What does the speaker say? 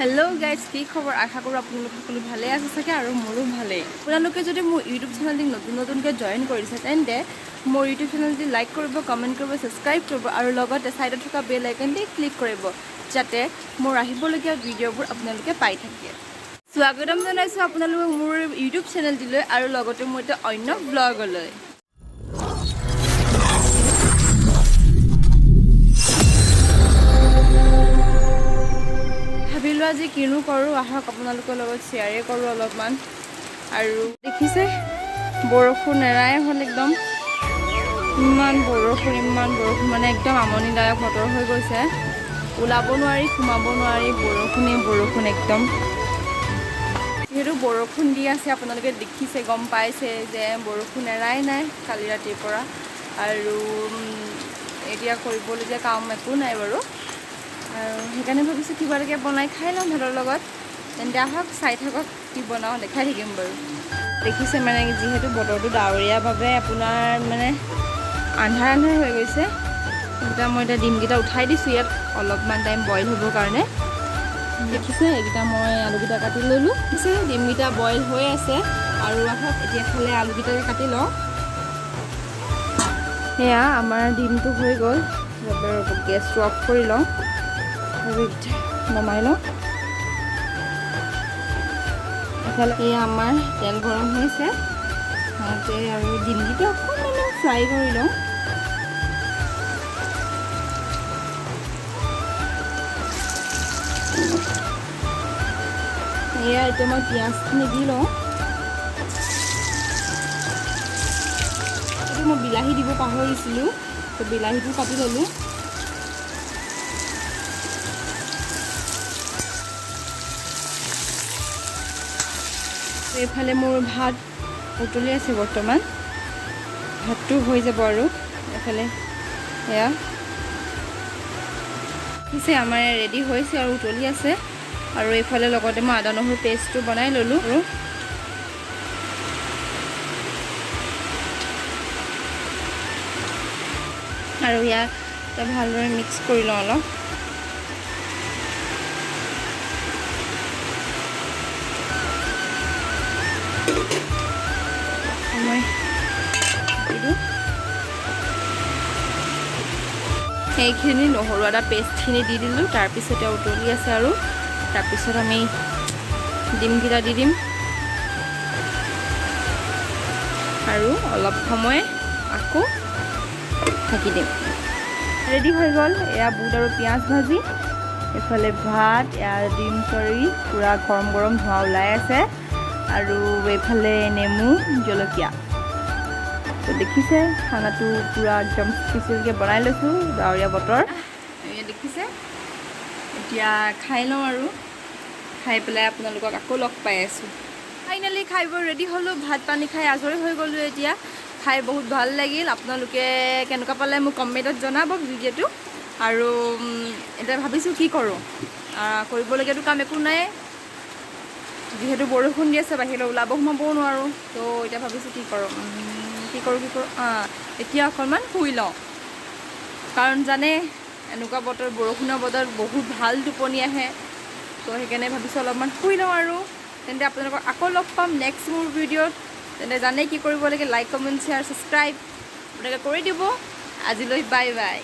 Hello' guys, কি খবৰ? আশা কৰোঁ আপোনালোক সকলো ভালে আছে চাগে আৰু মোৰো ভালেই। আপোনালোকে যদি মোৰ ইউটিউব চেনেলটিক নতুন নতুনকৈ জইন কৰিছে, তেন্তে মোৰ ইউটিউব চেনেলটি লাইক কৰিব, কমেণ্ট কৰিব, ছাবস্ক্ৰাইব কৰিব আৰু লগতে ছাইডত থকা বেল আইকনটি ক্লিক কৰিব, যাতে মোৰ আহিবলগীয়া ভিডিঅ'বোৰ আপোনালোকে পাই থাকে। স্বাগতম জনাইছোঁ আপোনালোকক মোৰ ইউটিউব চেনেলটিলৈ আৰু লগতে মোৰ এটা অন্য ব্লগলৈ। ভাবিলোঁ আজি কিনো কৰোঁ, আহক আপোনালোকৰ লগত শ্বেয়াৰে কৰোঁ অলপমান। আৰু দেখিছে, বৰষুণ এৰাই হ'ল একদম। ইমান বৰষুণ, ইমান বৰষুণ, মানে একদম আমনিদায়ক বতৰ হৈ গৈছে। ওলাব নোৱাৰি, সোমাব নোৱাৰি, বৰষুণেই বৰষুণ একদম। যিহেতু বৰষুণ দি আছে, আপোনালোকে দেখিছে, গম পাইছে যে বৰষুণ এৰাই নাই কালি ৰাতিৰ পৰা। আৰু এতিয়া কৰিবলগীয়া কাম একো নাই বাৰু। আৰু সেইকাৰণে ভাবিছোঁ কিবা এটাকে বনাই খাই লওঁ ভাতৰ লগত। তেন্তে আহক, চাই থাকক, কি বনাওঁ দেখাই থাকিম বাৰু। দেখিছে, মানে যিহেতু বতৰটো ডাৱৰীয়া বাবে আপোনাৰ মানে আন্ধাৰ আন্ধাৰ হৈ গৈছে। এইকেইটা মই এতিয়া ডিমকেইটা উঠাই দিছোঁ ইয়াত অলপমান টাইম বইল হ'বৰ কাৰণে। দেখিছে, এইকেইটা মই আলুকেইটা কাটি ল'লোঁ। দেখিছে, ডিমকেইটা বইল হৈ আছে। আৰু আহক, এতিয়া খালে আলুকেইটাকে কাটি লওঁ। সেয়া আমাৰ ডিমটো হৈ গ'ল। এবাৰ গেছটো অফ কৰি লওঁ আৰু এইকেইটা নমাই লওঁ। এফালে এয়া আমাৰ তেল গৰম হৈছে হওঁতে আৰু ডিমকেইটা অকণমান ফ্ৰাই কৰি লওঁ। এয়া এতিয়া মই পিঁয়াজখিনি দি লওঁ। এইটো মই বিলাহী দিব পাহৰিছিলোঁ, তো বিলাহীটো কাটি ল'লোঁ। এইফালে মোৰ ভাত উতলি আছে বৰ্তমান। ভাতটো হৈ যাব। আৰু এইফালে এয়া পিছে আমাৰ ৰেডি হৈছে আৰু উতলি আছে। আৰু এইফালে লগতে মই আদা নহৰু পেষ্টটো বনাই ল'লোঁ। আৰু ইয়াক ভালদৰে মিক্স কৰি লওঁ অলপ। মই দি দিওঁ সেইখিনি নহৰু আদা পেষ্টখিনি দি দিলোঁ। তাৰপিছতে উতলি আছে আৰু তাৰপিছত আমি ডিমকেইটা দি দিম আৰু অলপ সময় আকৌ ঢাকি দিম। ৰেডি হৈ গ'ল এয়া বুট আৰু পিঁয়াজ ভাজি, এইফালে ভাত, এয়া ডিম কাৰী, পূৰা গৰম গৰম ধোঁৱা ওলাই আছে আৰু এইফালে নেমু, জলকীয়া। তো দেখিছে, খানাটো পূৰা একদম স্পেচিয়েলকৈ বনাই লৈছোঁ। ডাৱৰীয়া বতৰ, এয়া দেখিছে। এতিয়া খাই লওঁ আৰু খাই পেলাই আপোনালোকক আকৌ লগ পাই আছোঁ। ফাইনেলি খাই বৈ ৰেডি হ'লোঁ। ভাত পানী খাই আজৰি হৈ গ'লোঁ। এতিয়া খাই বহুত ভাল লাগিল। আপোনালোকে কেনেকুৱা পালে মোক কমেণ্টত জনাব ভিডিঅ'টো। আৰু এতিয়া ভাবিছোঁ কি কৰোঁ। কৰিবলগীয়াতো কাম একো নাই, যিহেতু বৰষুণ দি আছে, বাহিৰলৈ ওলাব সোমাবও নোৱাৰোঁ। তো এতিয়া ভাবিছোঁ কি কৰোঁ, কি কৰোঁ, কি কৰোঁ। এতিয়া অকণমান শুই লওঁ, কাৰণ জানে, এনেকুৱা বতৰ, বৰষুণৰ বতৰত বহুত ভাল টোপনি আহে। তো সেইকাৰণে ভাবিছোঁ অলপমান শুই লওঁ। আৰু তেন্তে আপোনালোকক আকৌ লগ পাম নেক্সট মোৰ ভিডিঅ'ত। তেন্তে জানে কি কৰিব লাগে, লাইক, কমেণ্ট, শ্বেয়াৰ, ছাবস্ক্ৰাইব আপোনালোকে কৰি দিব। আজিলৈ বাই বাই।